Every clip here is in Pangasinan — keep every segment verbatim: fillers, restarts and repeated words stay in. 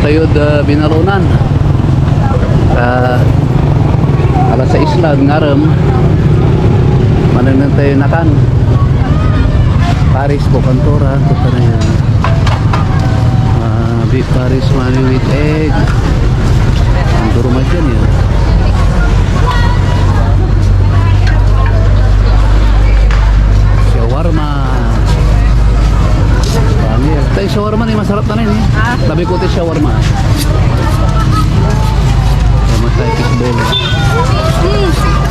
Tayod, ah, Binalonan. Ah, alas sais la ngarem. Manengneng tayo na kan. Paris po, kantora. Ito pa na yan. Ah, beef Paris, mami with egg. Ang durumay yan, yun. Shawarma. Pangil. Tay shawarma ni, masarap na rin eh. Ah. Tabi ko tay shawarma. Shawarma tayo, fishball.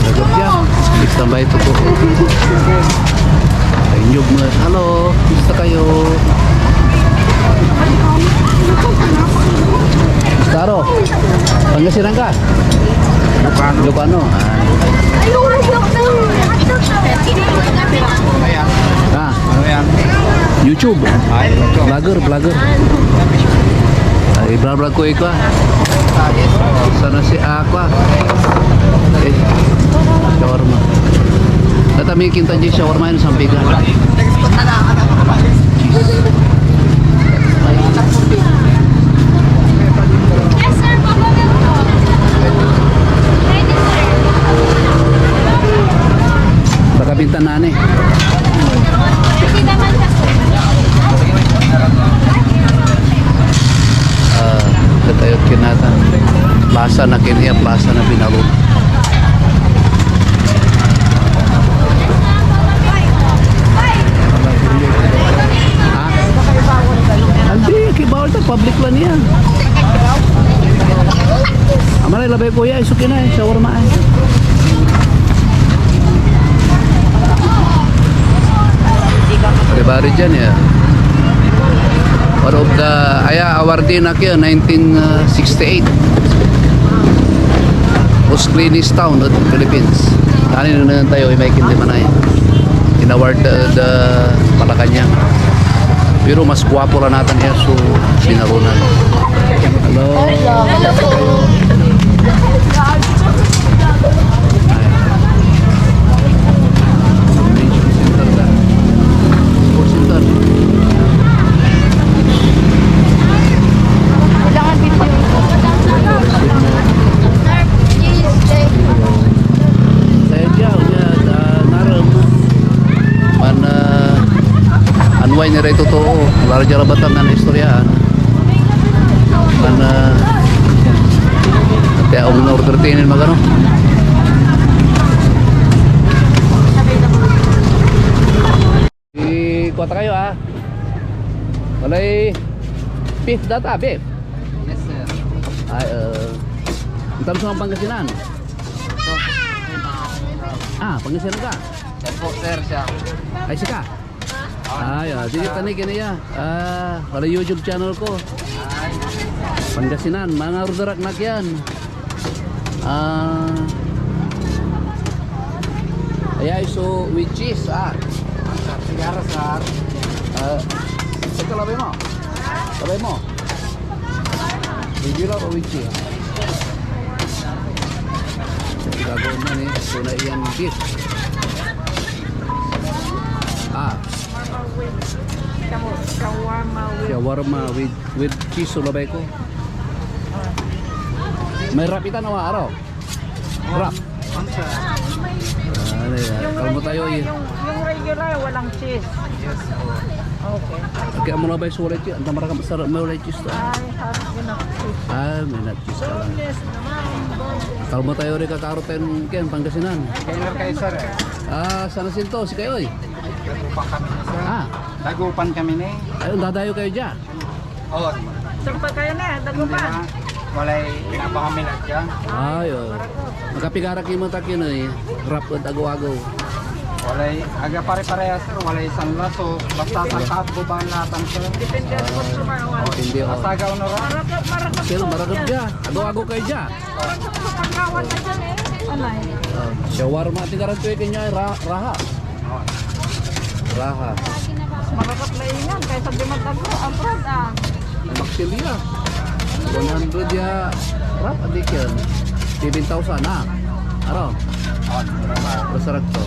Dagat ya. Bistambay to po. Ay, nyog mo. Hello. Kumusta kayo? Kumusta, Aro? Pangasinan ka? Ilocano. Ilocano. Ah. Ayan. Ah. Ano yan? YouTube. Ay, ito. Vlogger, vlogger. Ay, vlog ko ikaw, ah. Sana si Aqua. Eh, shawarma. Nata mi kinta di shawarma yan, sampiga. Baka bintanan eh. Ah, katayot kinatan. Plaza na Kenya, Plaza na Binalod. Ha? Hindi, kibawal to, public lang yan. Amaray, labay ko ya, isuki na eh, shawarma eh. Diba, Regina, yeah. One of the, aya, awardee na kaya, nineteen sixty-eight. Most cleanest town of the Philippines. Ano yun na tayo, may kinti manay. Inaward the, the Malacañang. Pero mas guwapo la natan ya so Binalonan. Hello. Hello. Sports center. Kailangan video. Sir, Jao, ya, ah, narem. Man, ah, unwind iray totoo. Wala ra dia rabatan na istoryaan. Man, ah, kaya ang order tinin magano. Ikuha ta kayo, ah. Walay beef data, beef. Yes, sir. Ay, uh, ang tamso ng Pangasinan. Ito. Ah, Pangasinan ka? Yan po, sir, siya. Ay, sika? Ay, ah, di ka ni kinaya. Ah, wala YouTube channel ko. Pangasinan, mga rudarak na yan. Ah, aya iso with cheese, ah. Sigara, sir. Ah, ito, labay mo. Labay mo. Regular o with cheese? Gagawin mo ni, so na iyan beef. Ah. Shawarma with, shawarma with, with cheese, so labay ko. May wrap itan, awa, aro. Wrap. Ano yan? Kalmo tayo, eh. Yung, yung regular, walang cheese. Yes po. Okay. Kaya mo labay so walay cheese. Ang tamara ka, masarap may walay cheese to. I have enough cheese. Ah, may nut cheese ka lang. Boneless naman, boneless. Kalmo tayo rin, kakaro tayo ng Pangasinan. Kainer kayo, sir, eh. Ah, sana sinto, si kayo, eh. Dagupan kami, sir. Ah. Dagupan kami ni. Ayun, dadayo kayo dyan. Oo. Saan pa kayo na? Dagupan? Hindi na. Walay inabahan mi la dyan. Ay, oh. Magkapigara kayo matakin, eh. Wrap ed ago-ago. Walay, aga pare-parehas, sir. Walay sanlaso. Basta sa kaat buban natan, sir. Depende sa customer, oh. Oh, hindi, oh. Asaga, honor, ah. Marakap, marakap. Sir, marakap dyan. Ago-ago kayo dyan. Marakap sa pagkawat na dyan, eh. Anay. Ah, shawarma, tingnan ko yung kanya, ra-, raha. Raha. Marakap la ingen, kaysa dimad abro-, abroad, ah. Maxilla. One hundred ya, rap, adik yan. Seven thousand, ah. Aro? Masarap to.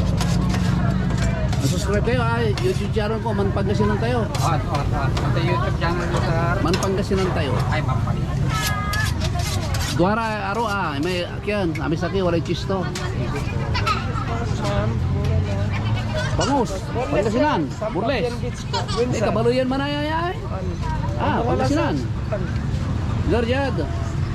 Subscribe kayo, ah, YouTube channel ko, Man Pangasinan Tayo. Oh, oh, oh. Sa YouTube channel mo, sir. Man Pangasinan Tayo. Ay, Man Pangasinan. Duara, aro, ah, may kian, amis aki, walay chisto. Bangus, Pangasinan, Burles. May kabalo yan manaya, ay. Ah, Pangasinan. Garjad.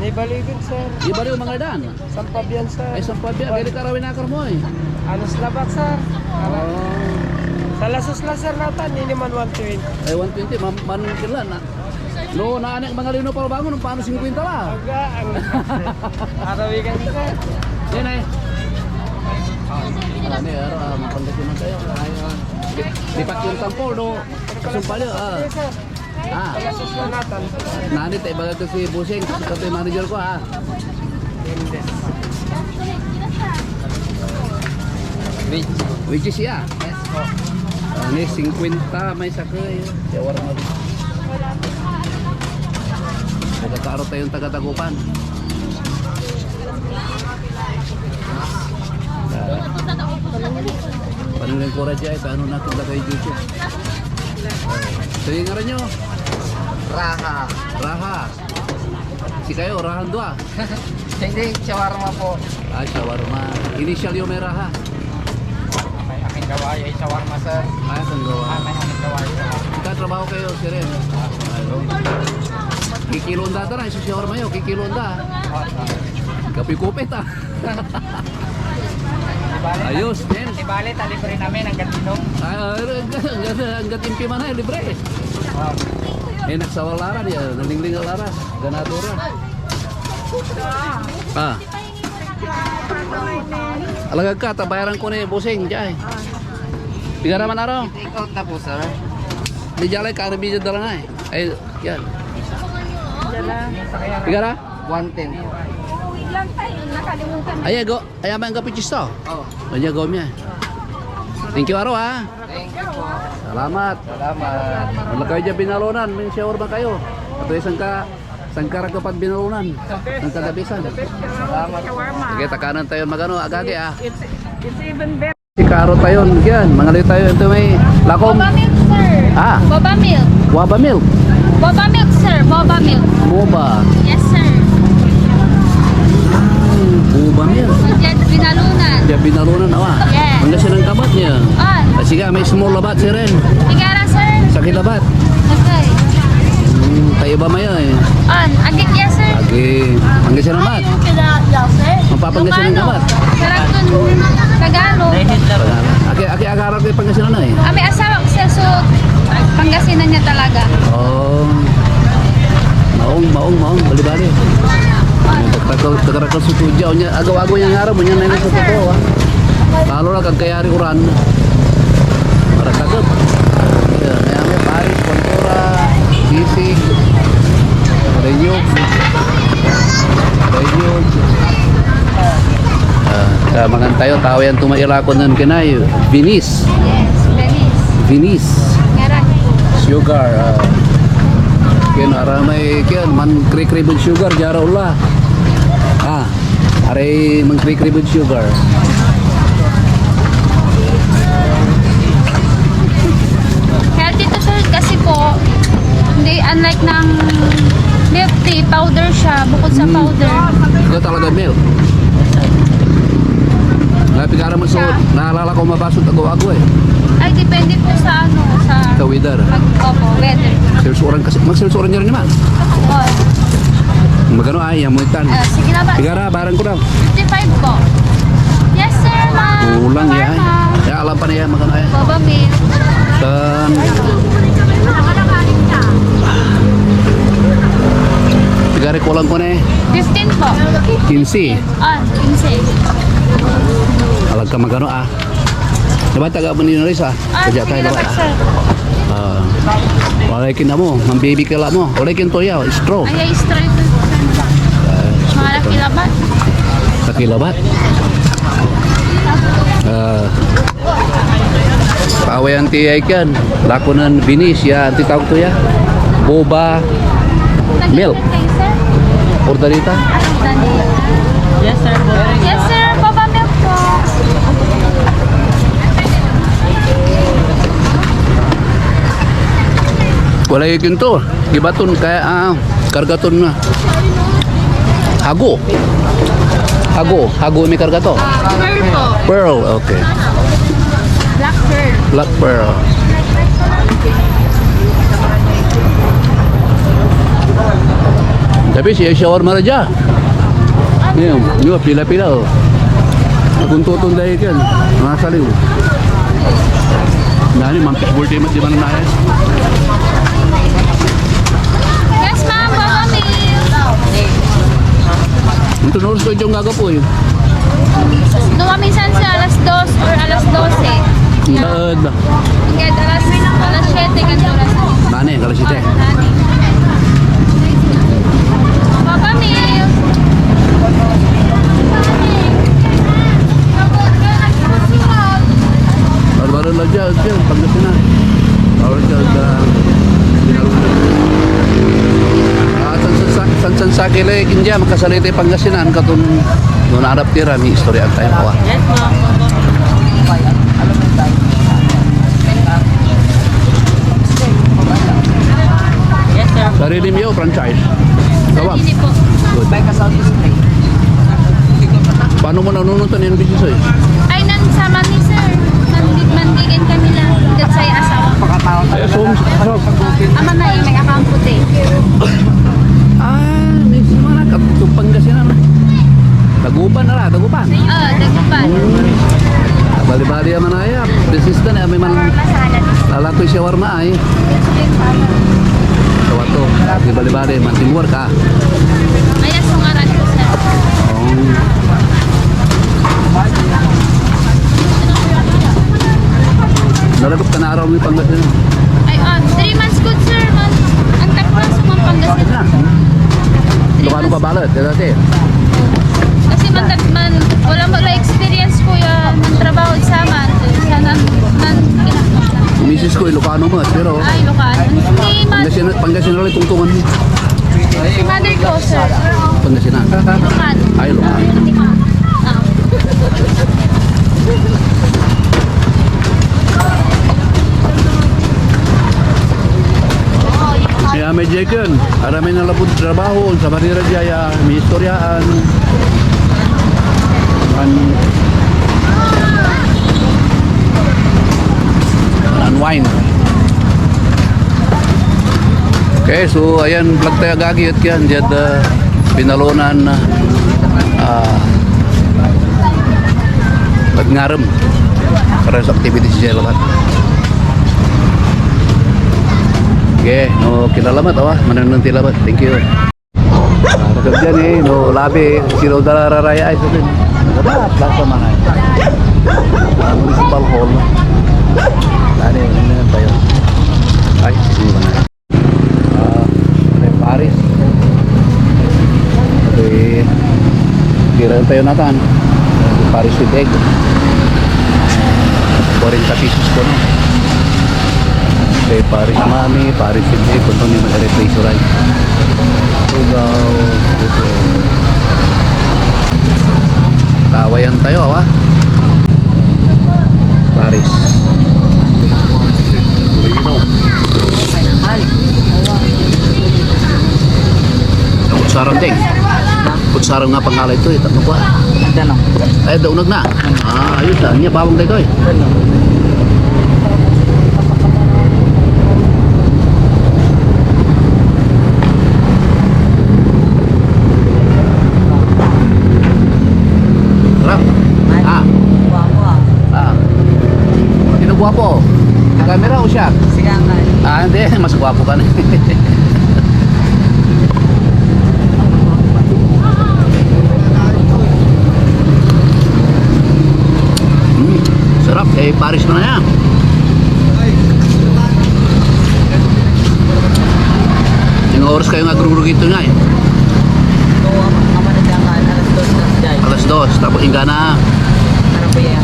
May baliw din, sir. Di baliw, mga dan. Sampabian, sir. Ay, sampabian. Pwede ka rawin akar mo, eh. Anos labat, sir. Oh. Sa lasos la, sir, natan, ini man one twenty. Ay, one twenty, man, man, kila na. No, naanak mga lino pa bangon, paano singkwenta la? Aga, ang arawi ka, sir. Yan, eh. Ah, ni, aro, ah, mapandati man tayo. Ay, ah. Lipat yung tampol, no? Kasumpal yun, ah. Ah. Nani, ta ibaga ko si Busing, si katoy manager ko, ha? Which? Which is, yeah. Yes po. Ano, singkwenta may sakey. Shawarma. Nagkakaaro tayong taga-Dagupan. Ah. Paano yung kura dyan? Paano natin lagay dito? Sige nga rin nyo. Raha. Raha. Si kayo, rahan dua. Hindi, shawarma po. Ah, shawarma. Initial yung may raha. May aking gawa, yung shawarma, sir. Ah, aking gawa. Ah, may aking gawa, sir. Ikaw, trabaho kayo, sir, eh. Ayun. Kikilon da, tara, isa shawarma yun. Kikilon da. Kape-kape ta. Ayos, men. Di bale, ta libre namin hanggat inom. Ah, hanggat, hanggat impi man ay libre. Ah. Eh, nagsawal la ra, di, ah, nalingling la ra. Ganado ra. Ah. Alagad ka, ta bayaran ko ni Busing, jay. Piga ra man araw? Take out na po, sir. Di jay, ka na video dala nga eh. Ay, yan. Piga ra? One ten po. Ay, ago. Ay, amay anggapoy chisto. Oh. Ay, ago mi. Thank you, aro, ha. Thank you po. Salamat. Salamat. Wala kayo dyan binalunan, may shawarma kayo. Ato isang ka, isang karagapan binalunan. Ang kadabisan. Salamat. Sige, takanan tayo magano, agagi, ah. It's, it's even better. Si Karo tayo, yan. Mangaliw tayo, ito may lakom. Boba milk, sir. Ah. Boba milk. Waba milk. Boba milk, sir. Boba milk. Moba. Yes, sir. Ay, Boba milk. Diyan, binalunan. Diyan, binalunan, awa. Yes. Ang ganda ng kabat niya. Ah. Ah, sige, may small labat, sir, eh. Sige, ara, sir. Sakit labat. Okay. Hmm, tayo ba mayo, eh? On, agik ya, sir. Agi, Pangasinan labat. Ay, yung kina-, ya, sir. Mapapangasinan ka ba? Ilocano. Sarap dun, Tagalog. Aki, aki, akaral ko yung Pangasinan na eh. Ah, may asawa ko, sir, so Pangasinan niya talaga. Oh. Maong, maong, maong. Bali-bali. Takal, takal, takal sa tudya. Onya, agaw-agaw niya nga araw, onya na yung sa totoo, ah. Lalo na kag kayari uran. Para takot. Yeah, may, may Paris, Ventura, Sisig, Renyog. Renyog. Ah, sa mangan tayo, tao yan tumaila ko nun kinay, Vinis. Yes, Vinis. Vinis. Ngaran. Sugar, ah. Ken, aramay, ken, man, kri-kri sugar, jara ula. Ah. Aray, mangkrikribid sugar. Healthy to, sir, kasi po, hindi, unlike ng milk tea, powder siya, bukod sa powder. Ito talaga milk. Napigara mo so, naalala ko mabaso tago-ago eh. Ay, depende po sa ano, sa Sa weather. Pag, opo, weather. Sales oran kasi, mag-sales oran niya rin naman. Oo. Magano ay, amoy tan. Ah, sige na ba? Tigara, barang ko daw. Fifty-five po. Yes, sir, ma'am. Kulang yan. Ma'am. Kaya alam pa niya, magano ay. Boba milk. Tan. Tigara, kulang ko na eh. Fifteen po. Quince. Ah, quince. Alag ka magano ah. Diba, taga Manila rin sa? Ah, Kaya sige tayo na, naman. Sir. Ah. Walay kin amo, ang baby ka lang mo. Walay kin toya, straw. Ay, ay, straw ito. Mga laki laban. Sa kilabat. Ah. Paway anti ay kan. Lako nan binis ya, anti tawag to ya. Boba. Milk. Kayo, sir? Order ita? Yes, sir. Yes, sir. Boba milk po. Walay kinto. Iba ton kaya, ah, karga ton, ah, hago. Hago. Hago may karga to. Pearl po. Pearl, okay. Black pearl. Black pearl. Tapi si shawarma raja. Yan, yun, pila-pila, oh. Naguntoton dahil yan. Mga saliw. Nani, mampis bulti mat di man nahit. Yes, ma'am. Baba meal. Ito na oras ko yung gagapoy. No, minsan sa alas dos or alas dose. Daad. Hanggang alas, alas siyete, ganito oras. Nani, alas siyete. Nani. Papa Mil. Barbaro la dyan, dyan, Pangasinan. Bawal dyan, ah, Pinalunan. Ah, San, San, San, San Saki Lake, India, makasalitay Pangasinan, katon no naarap ti ra, may istorya tayo, ah. Yes, ma'am. Yes, sir. Sarili mo, franchise? Sawab. Sarili po. Good. Paano mo nanunutan yung business, eh? Ay, nan sa Mami, sir. Mandi-, mandigan kami lang. That's why asawa. Ay, so, so, Ama na, eh, may akampo, eh. Ah, may simana ka, itong Pangasinan. Dagupan na la, Dagupan. Ah, Dagupan. Hmm. Ah, bali-bali naman na ya. Business ka na, may man-, lalakoy shawarma ay. Shawarma. Di bali-bali, manting work, ah. Ay, ang sungaran ko, sir. Oh. Nalagop ka na araw mo yung Pangasinan. Ay, ah, three months ko, sir, man. Ang takpan sa mga Pangasinan. Ilocano ka balet, ya dati? Kasi man, man, wala, wala experience ko ya ng trabaho sa man. Sa nan, nan, Misis ko, Ilocano mo, pero Ay, Ilocano. Hindi, man. Pangasinan, Pangasinan ulit tungtungan mo. Si mother ko, sir. Pangasinan. Ilocano. Ay, Ilocano. Ah. Ya, may Jeken. Aramay na lapud trabaho, sa manira dia, ya, may istoryaan. An-, unwind. Okay, so ayan, vlog tayo, agagi, et kian, diad, ah, Pinalunan, ah, Ngarem. Para sa activities diad labat. Okay, no, kilalamat, awa, manengneng ti labat. Thank you. Ah, so diyan eh, no, labi, sino dararaya ay sa din. Wala, plaza man ay. Ah, Municipal Hall. Dali, ano na tayo? Ay, sino ba na? Ah, may Paris. Okay. Tira tayo natan. Paris with egg. Forty pesos ko, no? Okay, Paris Mami, Paris with egg. Kung ano yung mag-replace, right? Lugaw. Lugaw. Tawayan tayo, awa. Paris. Kutsara, Deng. Kutsara nga pangalay to, eh. Tatlo ko, ah. Ay, daunag na. Ah, ayos, ah. Niya, bawang tayo, eh. Sarap. Ah. Ah. Sino gwapo? Sa camera o siya? Si Angay. Ah, hindi. Mas gwapo ka na. Mm, sarap. Eh, Paris mo na yan. Yung oras kayo nga grurugit to nga eh. Ito, ama, ama na siya, alas dos na siya. Alas dos, tapos ingga na. Para po yan.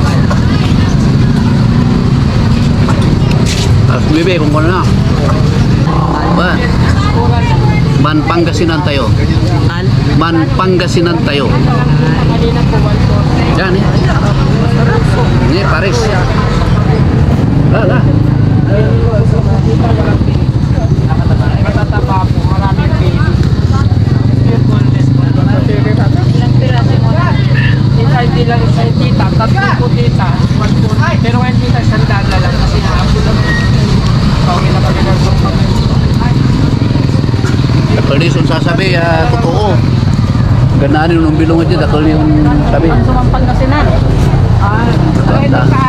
Alas nuebe, kung ano na. Ba? Man Pangasinan tayo. Man Pangasinan tayo. Diyan eh. Ini, Paris. Wala, wala. Tatlo po, tita. Pero ngayon, tita, sandaan na lang kasi hapon na. Pauwi na kami ng Dakel ni so sasabi, ah, totoo. Gandaan ni so bilong dia, dakel ni so sabi. Ang sumang Pangasinan. Ah, ayun ka.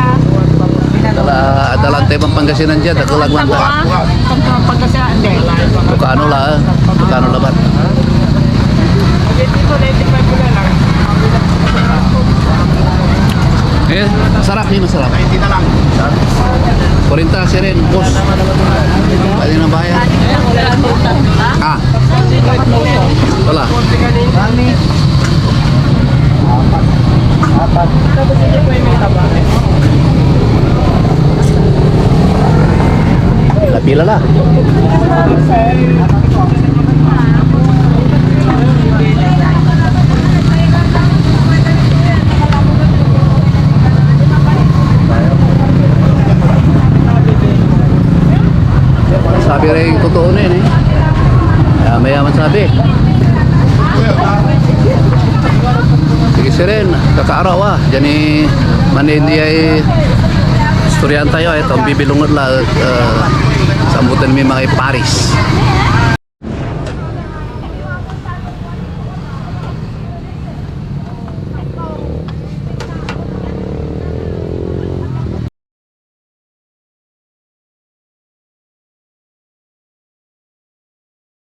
Dala, dalan tayo Pangasinan dia, dakel agwanta. Ang sumang Pangasinan, hindi. Ilocano la, Ilocano labat. Eh, sarap, eh, masarap. Kwarenta, sirin, boss. Pwede na bayad. Ah. Wala. Pila-pila la. Sabi rin, totoo na yun eh. Ah, mayaman sabi. Sige, sirin, kakaaraw, ah. Diyan ni Maniliay istoryahan tayo, eh. Ito, bibilonget la, ah, sa amutan may mga iparis.